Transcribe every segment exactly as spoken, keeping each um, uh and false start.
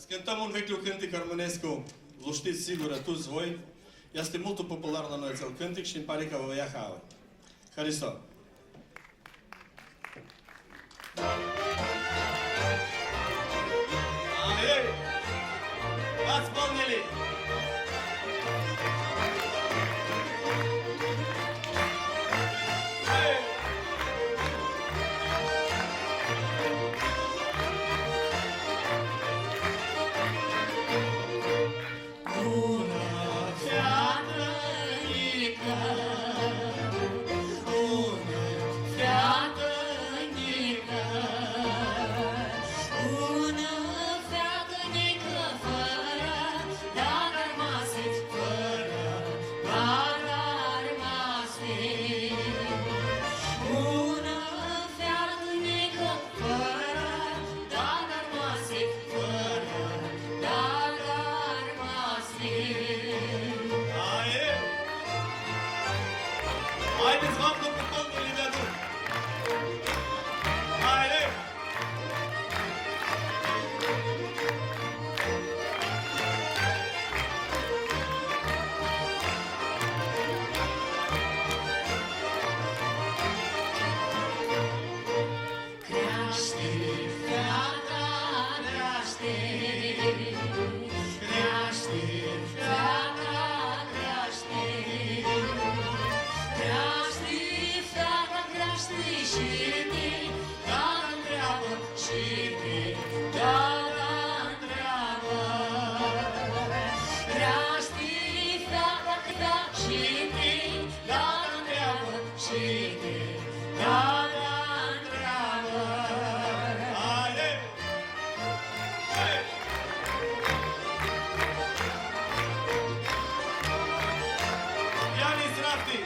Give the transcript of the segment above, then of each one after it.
Cãntãm un veclju cãntic armãnescu, lu shtits sigura tuts voi. Easti multu popular la noi atsel cãntic shi nji pari cã va vã ia halã. Haristo! Ae! Bats palmili! Ae! Unã featã njicã, unã featã njicã, unã featã njicã, fãrã dad armasi, fãrã dad armasi. Unã featã njicã, fãrã dad armasi, fãrã dad armasi. Ae! Haidets, vãrã cu totlu, li deadun. Ae! Creashti, feata, creashti. Creashti, feata, creashti. Creashti, feata, creashti shi ti, dada ntreabã, shi ti, dada ntreabã. Creashti, feata, creashti shi ti, dada ntreabã, shi ti, dada ntreabã. Ae! Ae! Ia-nj srafti!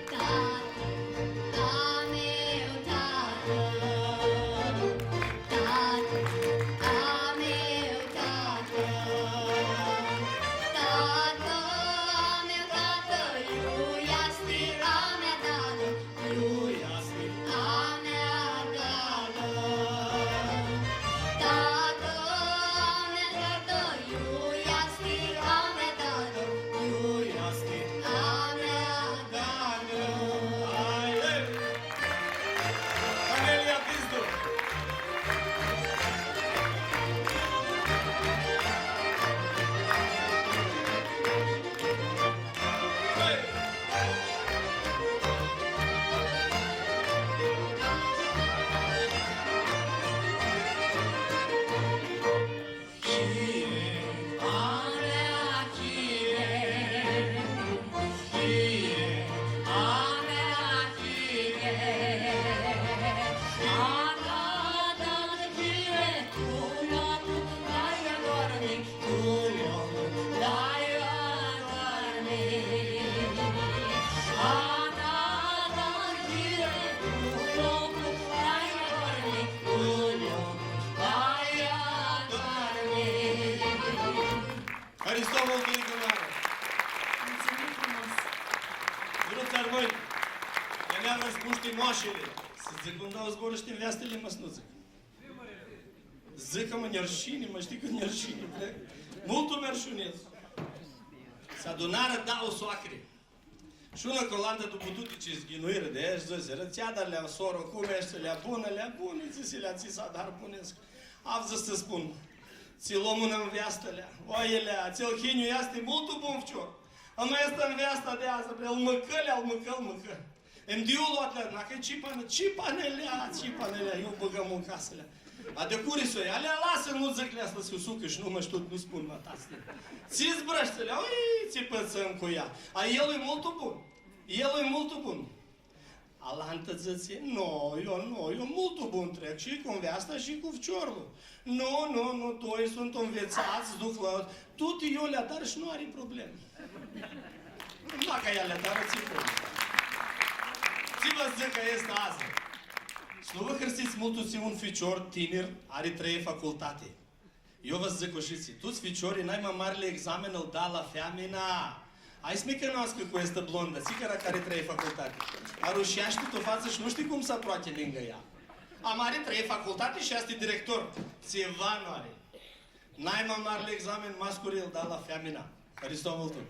Tatã a meu, tatã, tatã a meu, tatã. Tatã a meu, tatã, iu easti a mea dadã, iu easti a mea dadã. Tatã a meu, tatã, iu easti a mea dadã, iu easti a mea dadã. Ae! Camelia Pizdu. Hei! Chire, a mea chire, chire, a mea chire, a ta, a ta chire, tu loclu lai adormi, tu loclu lai adormi. A ta, a ta chire, tu loclu lai adormi, tu loclu Haristo multu, Nicumarã! Mulțumim frumos! Vruts armãnj, cã nj-avets mushti moashili, s-dzãc un dauã zboarã shi ti nveastili, ma s-nu dzãc. Dzãc cã mã nj-arshini, ma shtii cã nj-arshini, bre? Multu mi-arshunedz. S-adunarã dauã soacri. Shi unã colantã, dupu tuti tsi s-ghinuirã di ea, dzãsi: „Rãtseada, lea, soro, cum eshti, lea, bunã, lea, bunã?” Dzãsi lea: „Tsi s-adar, bunã-scu. Avdzã s-tsã spun. Tsi lom unã nveastã, lea. Oi, lea, atsel Hiniu easti multu bun ficior. Ama aestã nveasta di adzã, bre, lu mãcã, lea, lu mãcã, lu mãcã.” Em di iu lu loat, lea? Na, cã Cipanã, Cipanã, lea, Cipanã, lea, iu bãgãm tu casã, lea. A di curi s-u ljai? Lea, lasã, nu dzãc, lea, s-lã s-u sucã shi nu ma shtiu, nu spun, ma, tatã. Tsi zburãshti, lea? Oi, tsi pãtsãm cu ea. A, el e multu bun. El e multu bun. Alantã dzãtsi: „No, eu nu, eu multu bun trec shi cu nveasta shi cu ficiorlu.” „Nu, nu, nu, doi suntu nvitsats, s-duc la tuti, eu li adar shi nu ari problemã.” Dacã ea li adarã, tsi problem? Tsi va dzãc cã easti adzã? S-nu vã hãrsits multu, tsi un ficior tinir ari trei facultati. Eu vã dzãc, Oshitsi, tuts ficiorlji, nai ma marli examen ãl da la feamina. Ai s-mi cãnoascã cu aestã blondã, tsi cara cari trei facultati. Arusheashti tu fatsã shi nu shtii cum s-aproachi ningã ea. Ama ari trei facultati shi easti director. Tsiva nu ari. Nai ma marli examen, mascuri, ãl da la feamina. Haristo multu.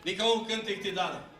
Nica un cãntic ti Dada.